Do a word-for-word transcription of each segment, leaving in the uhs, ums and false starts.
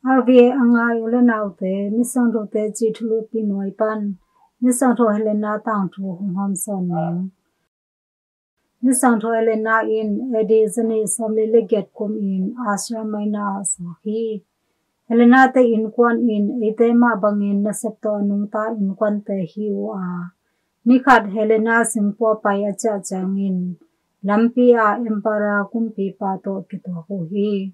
Harvey a ngai u le naute, Misiangthote Cih Thulutpi nuai pan Misiangtho Helena tangthu hong hawmsawn ning. Misiangtho Helena in A D zanih sawmli le giat kum in Asia Minor ah suak hi. Helena te innkuan in eite mah bangin nasep tawh a nungta innkuante hi uh a, nikhat Helena singpua pai a ciah ciangin lampi ah Emperor kumpipa tawh kituak uh hi.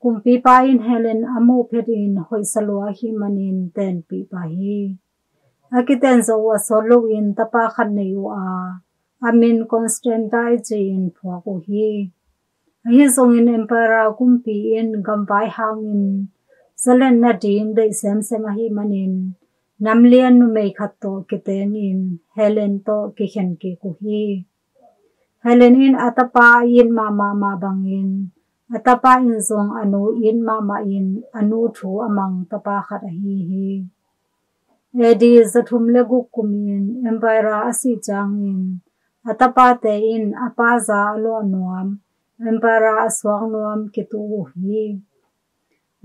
Kumpipa in Helen a muh phet in hoihsa lua ahih manin tenpih pah hi. A kiten zawh uh a sawt loin tapa khat nei uh a, a min Constantine ci-in phuak uh hi. Ahi zongin Emperor kumpi in gamvai hangin zalet nading deih semsem ahih manin namlian numei khat tawh kitengin Helen tawh kikhen kik uh hi. Helen in a tapa a it mahmah mah bangin a tapa in zong a nu it mahmah in a nu thu a mang tapa khat ahi hi. A D zathum le guk kumin Emperor a sih ciangin a tapate in a pa za a luah nuam, Emperor a suak nuam kitu uh hi.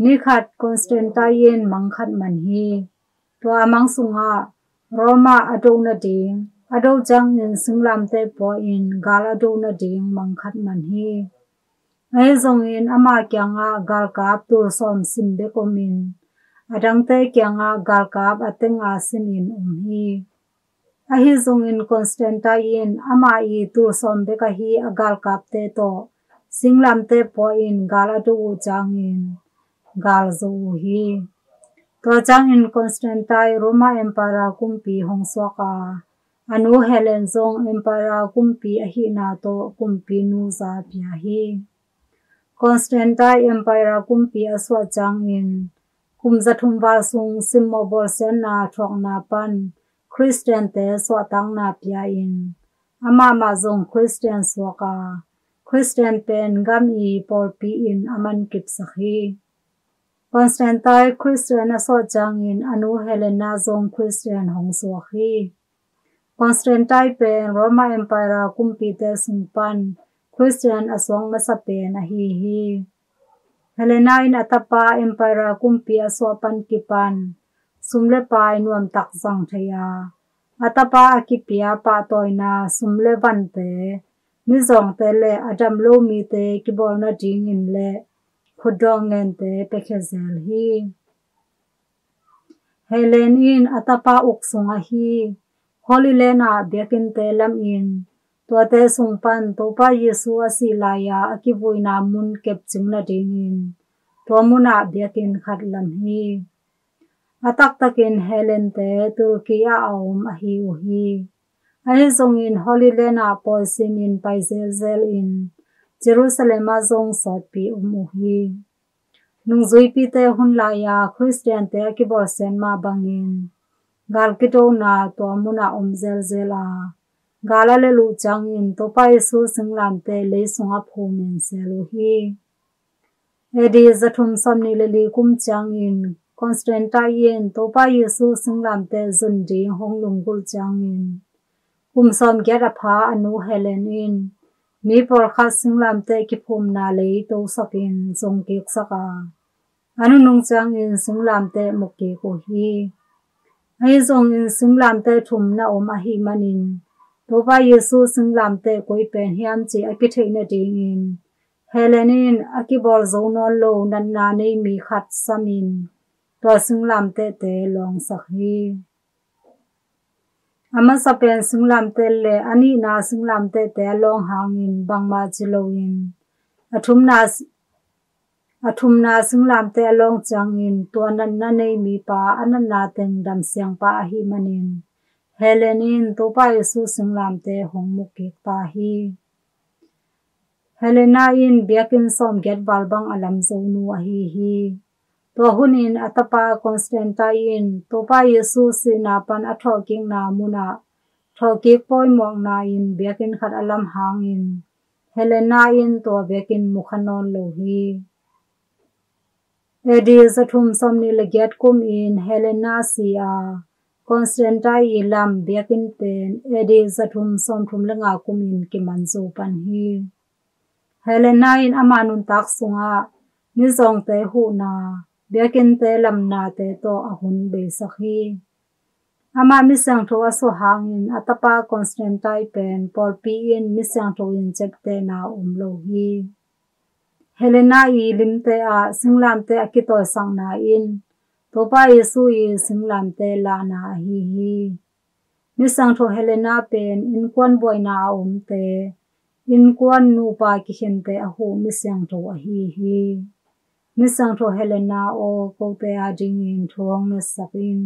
Nikhat Constantine in mang khat man hi. Tua a mang sungah Roma a do nading, a do ciangin singlamteh pua in gal a do nading mang khat man hi. Ahi zongin ama kiangah galkap tul sawm sim bek omin a dangte kiangah galkap a tenga simin om hi. Ahi zongin Constantine in ama i tul sawm bek ahi a galkapte tawh singlamteh pua in gal a do uh ciangin gal zo uh hi. Tua ciangin Constantine Roma Emperor kumpi hong suak a, a nu Helen zong Emperor kumpi ahihna tawh kumpi nu za pia hi. Constantine Emperor kumpi a suah ciangin kum zathum val sung simmawh bawlsiatna thuakna pan Khristiante suahtakna pia in amah mah zong Khristian suak a, Khristian pen gam i pawlpi in a man kipsak hi. Constantine Khristian a suah ciangin a nu Helena zong Khristian hong suak hi. Constantine pen Roma Emperor kumpite sung pan Khristian a suak masa pen ahi hi. Helena in a tapa Emperor kumpi a suah pan kipan sum le pai nuamtak zang thei a, a tapa a kipia pahtawina sum le vante, mizawngte le a dam lo mite kibawl nadingin le khutdawh ngente piakhia zel hi. Helen in a tapa uk sung ahi Holy Land ah biakinnte lamin tuate sung pan Topa Jesu a sih lai-a a kivuina mun kepcing nadingin tua munah biakinn khat lam hi. A taktakin Helente Turkey ah a om ahi uh hi. Ahi zongin Holy Land ah pawi simin pai zelzel in Jerusalem ah zong sawtpi om uh hi. Nungzuipite hun lai-a Khristiante a kibawlsiat mah bangin gal kidona tua munah om zelzel a, gal a lelh uh ciangin Topa Jesu singlamteh lei sungah phum in sel uh hi. A D zathum sawmnih le li kum ciangin Constantine in Topa Jesu singlamteh zun ding hong lunggulh ciangin kum sawmgiat a pha a nu Helen in mi pawlkhat singlamteh kiphumna lei tosakin zong kiksak a, a nunung ciangin singlamteh mu kik uh hi. Ahi zongin singlamteh thum na om ahih manin Topa Jesu singlamteh koi pen hiam cih a kitheih nadingin Helen in a kibawl zo nawn lo natna nei mi khat samin tua singlamtehte lawngsak hi. A masa pen singlamteh le a nihna singlamtehte a lawng hangin bangmah ci loin a thumna, a thumna singlamteh a lawng ciangin tua natna nei mipa a natna teng damsiang pah ahih manin Helen in Topa Jesu singlamteh hong mu kik ta hi. Helena in biakinn sawmgiat val bang a lam zo nu ahi hi. Tua hunin a tapa Constantine in Topa Jesu sihna pan a thawhkikna munah thawhkik pawimuakna in biakinn khat a lam hangin Helena in tua biakinn mu kha nawn lo hi. A D zathum sawmnih le giat kumin Helena si a, Constantine i lam biakinn pen A D zathum sawmthum le nga kumin kiman zo pan hi. Helena in ama nuntak sungah mizawngte huhna, biakinnte lam nate tawh a hun beisak hi. Amah misiangtho a suah hangin a tapa Constantine pen pawlpi in misiangtho in ciaptehna om lo hi. Helena ii limte ah singlamteh a kitawisakna in Topa Jesu ii singlamteh lahna ahi hi. Misiangtho Helena pen innkuan buaina a omte, innkuan nupa kikhente a huh misiangtho ahi hi. Misiangtho Helena aw, kote adingin thu hong ngetsak in.